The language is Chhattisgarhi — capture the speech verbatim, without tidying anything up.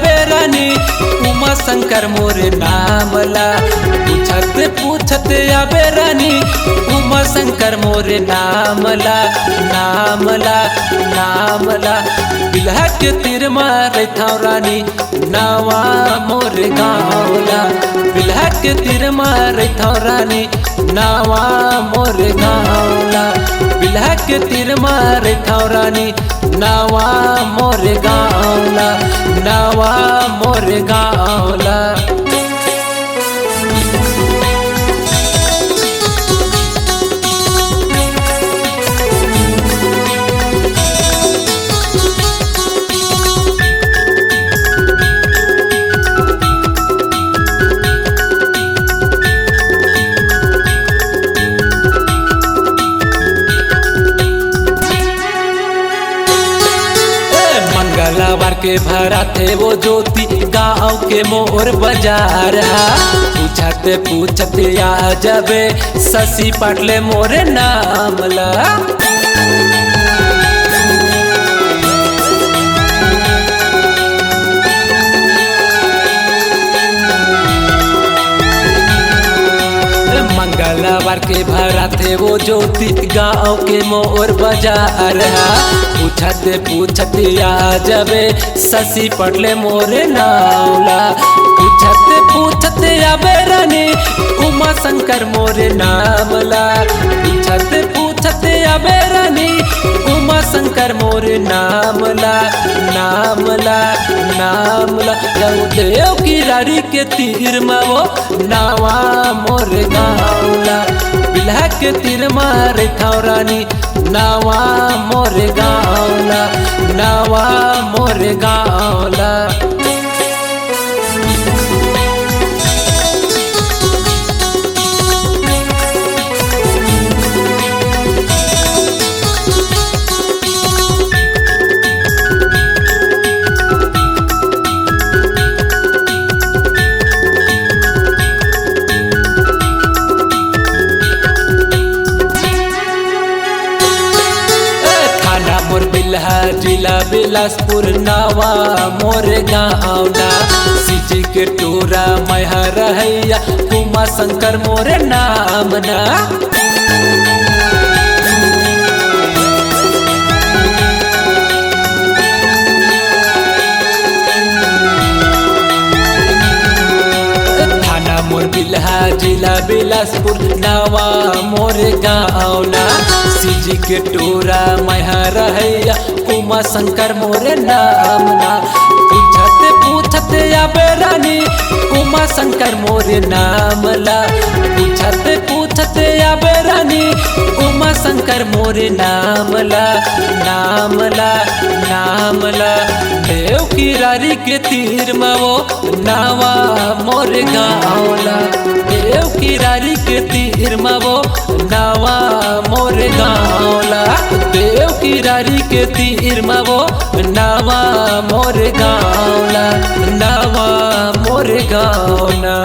बेरानी, उमा शंकर मोर नाम ला। पूछत पूछत आबे रानी, उमा शंकर मोर नाम ला, नाम ला, नाम ला। बिल्हा के तीर म रहिथव रानी, नवा मोर गाँव ला। बिल्हा के तीर म रहिथव रानी, नवा मोर गाँव ला। बिल्हा के तीर म रहिथव रानी, नवा मोर गाँव ला, नवा मोर गाँव ला। ए, मंगलवार के भराथे वो ज्योति गाँव के मोर बाजार हा। पूछत पूछत आ जाबे शशि पाटले मोर नाम ला। मंगलवार के भराथे वो ज्योति गाँव के मोर बाजार हा। पूछत पूछत आ जाबे शशि पाटले मोर नाम ला। पूछत पूछत आबे रानी, उमा शंकर मोर नाम ला। पूछत पूछत आबे रानी, उमा शंकर मोर नाम ला, नाम ला, नाम ला। देव की रारी के तीर म वो नवा मोर गाँव ला। बिल्हा के तीर म रहिथव रानी, नवा मोर गाँव ला, नवा मोर गाँव ला। थाना मोर बिल्हा, जिला बिलासपुर, नवा मोर गाँव ना। सिजी के टोरा मैं हा रहैया, उमा शंकर मोर नाम ना। थाना मोर बिल्हा, जिला बिलासपुर, नवा मोर गाँव ना। सिजी के टोरा मैं हा रहैया, उमा शंकर मोर नाम ना। पूछत पूछत आबे रानी, उमा शंकर मोर नाम ला। पूछत पूछत आबे रानी, उमा शंकर मोर नाम ला, नाम ला, नाम ला। देव की रारी के तीर म वो नवा मोर गाँव ला। देव की रारी के तीर म वो नवा मोर गाँव ला। देव की रारी के तीर म वो नवा मोर गाँव ला, नवा मोर गाँव ना।